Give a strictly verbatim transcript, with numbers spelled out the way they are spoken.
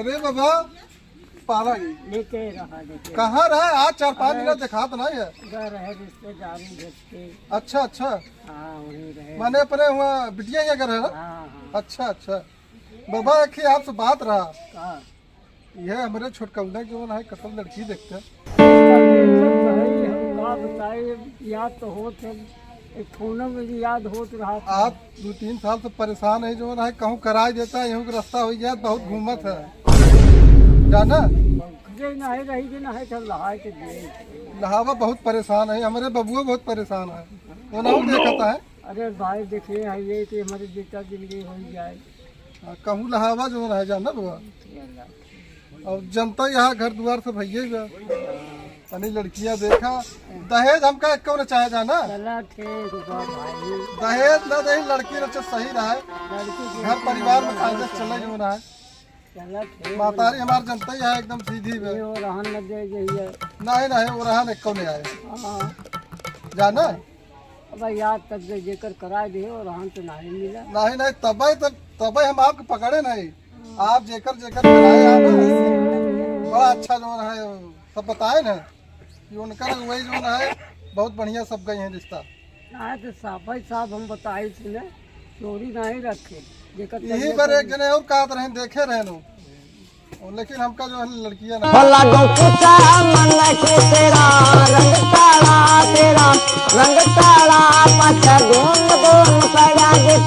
अरे बाबा, पाला गई। लेके रहा, लेके कहाँ रहा? आज चार पाँच अरे, दिन देखात ना है। गए रहे रिश्तेदारी घर के। अच्छा, अच्छा। हाँ, वहीं रहे। माने अपने हुआ बिटिया के घर है ना? हाँ, हाँ। अच्छा, अच्छा। बाबा, एक ही आपसे बात रहा। का? यह हमरे छोटकौना के जौन है, कतल लड़की देखते। भाई, हम का बताए, याद तो होत है, एक फोनो में भी याद होत रहा था। आप दो तीन साल से परेशान है, जौन है, कहूँ कराई देता, यहूँ के रास्ता हो गया, बहुत घूमत है, जाना? पंखजे ना है, रही के ना है, चल रहा है के दे। लहावा बहुत परेशान है, हमरे बबुआ बहुत परेशान है, वो ना देखता है। अरे भाई, देखिए, है ये कि हमारे बेटा जिंदगी हो जाए। हाँ, कहूँ लहावा जौन है, जाना बबुआ? ये अल्लाह। अब जनता यहाँ घर दुआर से भइये बा। तनी लड़कियाँ देखा, दहेज हमका एक्को न चाहे, जाना। चला ठीक बा भाई। दहेज न दे, लड़की न चाहे, सही रहे। लड़की घर देखी परिवार में ना, कायदे से चले, जो ना है। चला ठीक बा। मातारी हमार जनता ही है, एकदम सीधी बा। ये ओरहन न दे जइए। नहीं, नहीं, ओरहन एक्को नहीं आए। हाँ। जाना? अब याद तक दे जेकर कराए दे, ओरहन तो नहीं मिला। नहीं, नहीं, तबे तो, तबे हम आपके पकड़े नहीं। आप जेकर जेकर कराए आप, बड़ा अच्छा जौन है, सब बताए ना कि उनकर वही जौन है, बहुत बढ़िया सब गई हैं रिश्ता। ना तो साफा ही साफ हम बताई थी ना, चोरी नहीं रखे। जेकर यही तबीयत पर एक जने और कहत रहे, देखे रहे नो, और लेकिन हमका जो है लड़कियां ना। भला दो कुत्ता मन के तेरा रंग काला, तेरा रंग काला, पाछा घूम घूम पड़ा दे।